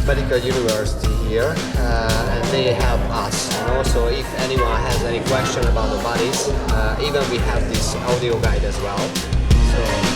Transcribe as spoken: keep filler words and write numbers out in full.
Medical University here, uh, and they help us. And also, if anyone has any question about the bodies, uh, even we have this audio guide as well. So